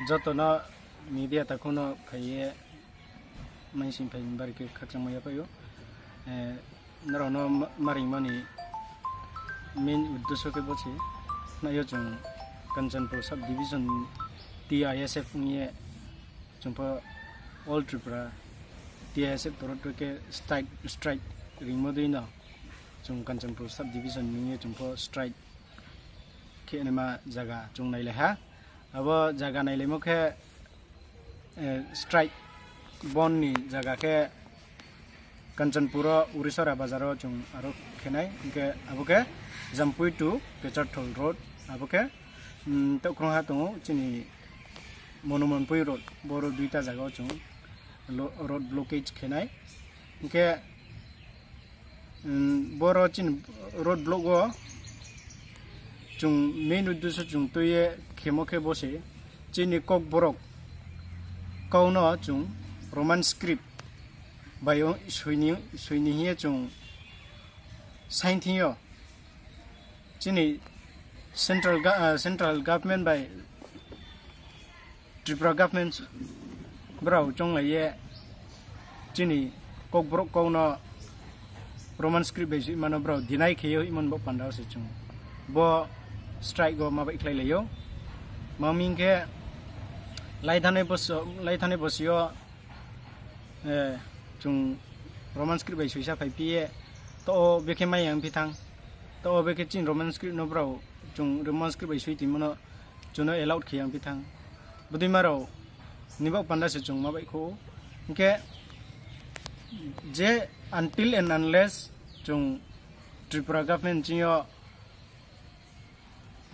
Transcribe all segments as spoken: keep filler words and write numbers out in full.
Joto no media takhu no phai ye maising phai ni bari khe khakchangmo yaphai ou. Nrao no ma-, maringmo ni main উদ্দেশ্য khe bo se. Nai yo chung Kanchanpur sub division T I S F ong ye chung pho all Tripura T I S F toro toro khe strike, strike ringmo dei no chung Kanchanpur sub division ong ye chung pho strike khe naima zaga chung nailai ha. Abo zaga nailaimo khe, strike bon ni zaga khe Kanchanpur wo Urisora bazar wo chung aro khe nai, hing khe abo khe Jampui to Pecharthal road, abo khe, taoh krungha tong ou chini Monumonpui road, boro duita zaga wo chung lo-, road blockage khe nai. Hing khe, boro chini road block wo chung main উদ্দেশ্য chung tui ye khemo khe bo se, chini Kokborok kau no chung Roman script bai o soi ni, soi ni hing ye chung sign thing yo chini central ga-, central government bai Tripura government brao chounglai ye chini Kokborok kau no Roman script bai soima no brao deny khe ye hoihmo ni baoh panda wo se chung bo strike wo ma baihkhlailai ou. Ma hing khe laithanai bosi yo chung Roman script bai soisa phaiphi ye, taoh wo bekhe mai yang phi thanng, taoh wo bekhe chini Roman script no brao, chung Roman script bai soi tongmo no chung no allowed khe yang phi thanng. Bodeima rao ni baoh panda se chung ma baihkhouh ou. Hing khe je until and unless chung Tripura government ching yo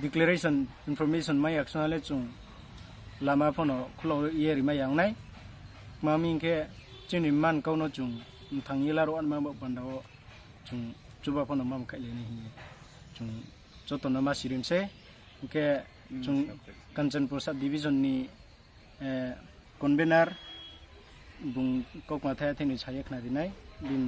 declaration, information mai ya ksuna le chung lama pho no khulau ye rimai ya ong nai. Ma hing khe chini man kau no chung mthang ye laruh anma baoh panda wo chung chuba pho no ma mkhaih le nai hing ye chung joto no ma sirim se. Hing khe chung Kanchanpur sub division ni convener bung kaukma thai thai ni sa ye khna ri nai, bini